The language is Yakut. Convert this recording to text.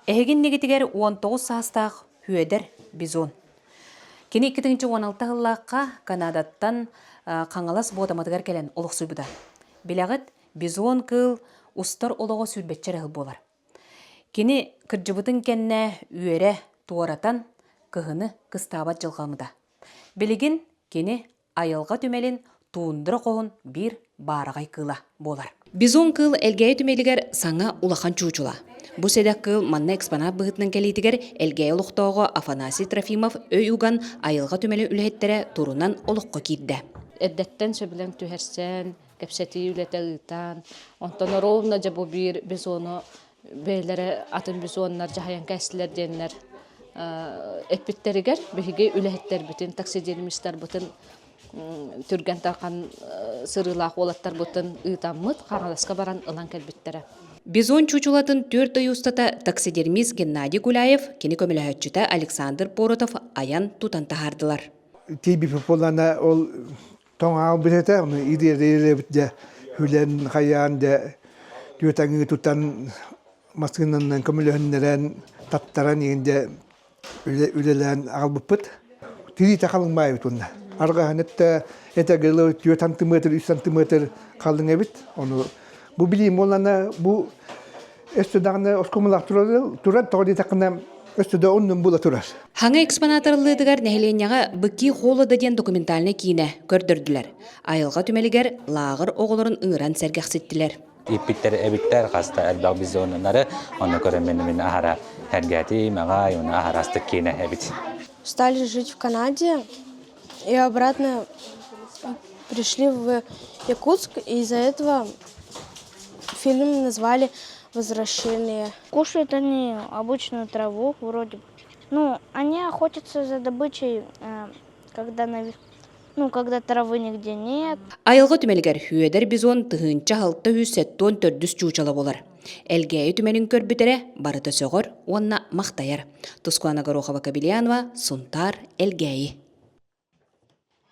Эһиги иннигитигэр 19 саастаах Хүөдэр Бизон. Кини 2016 сыллаахха Канадаттан Хаҥалас Буотаматыгар кэлэн олохсуйбута. Билэҕит, бизон кыыл устар олоҕо сүүрбэччэ эрэ сыл буолар. Кини кырдьыбытын кэннэ үөрэ туоратан кыһыны кыстаабат дьылҕаммыта. Билигин кини айылҕа түмэлин туундра хоһун биир баараҕай кыыла буолар. Бизон кыыл Элгээйи түмэлигэр саҥа улахан чуучула. Бу сэдэх кыыл манна экспонат быһыытынан кэлиитигэр Элгээйи олохтооҕо Афанасий Трофимов өй уган айылҕа түмэлин үлэһиттэрэ турунан олоххо киирдэ. Эрдэттэн сөбүлэҥ түһэрсэн, кэпсэтии үлэтэ ыытан, онтон ровно дьэ бу биир бизону бэйэлэрэ атын бизоннар дьаһайан кээстилэр диэннэр эппиттэригэр биһиги үлэһиттэрбитин, таксидермистарбытын түргэн тархан сырыылаах уолаттарбытын ыытаммыт Хаҥаласка баран ылан кэлбиттэрэ. Бизон чуучулатын түөрт ый устата таксидермист Геннадий Гуляев, кини көмөлөһөөччүтэ Александр Поротов айан тутан таһаардылар. Тиийбиппит буоллаҕына ол тоҥ аалбыт этэ, ону ириэрэ-ириэрэбит дьэ хүлэн хайаан дьэ түөрт аҥыы тутан массыынанан көмөлөһүннэрэн таттаран иһин дьэ үлэлээн аҕалбыппыт. Тириитэ халыҥ баайбыт уонна. Арҕаһын этэ этэгилы 4 сантиметр, 3 сантиметр халыҥ эбит. Ону бу билиим буоллана бу өссө даҕаны оскуомалаах турар тоҕо диэтэххинэ өссө да оннун була турар. Хаҥа экспонат арыллыытыгар нэһилиэнньэҕэ «Быки холода» диэн документальнай киинэ көрдөрдүлэр. Айылҕа түмэлигэр лааҕыр оҕолорун ыҥыран сэргэхситтилэр. Ииппиттэр эбиттэр хаста элбэх бизоннары онно көрөн мин аһара сэргээтим аҕай уонна аһарастык киинэ эбит. Стали жить в Канаде и обратно пришли в Якутск, и из-за этого фильм назвали «Возвращение». Кушают они обычную траву вроде бы. Ну, они охотятся за добычей, когда, ну, когда травы нигде нет. Айылҕа түмэлигэр Хүөдэр бизон 1674 чуучала буолар. Элгээйи түмэлин көрбүтэрэ барыта сөҕөр уонна махтайар. Тускуана Горохова-Кобельянова, Сунтаар, Элгээйи.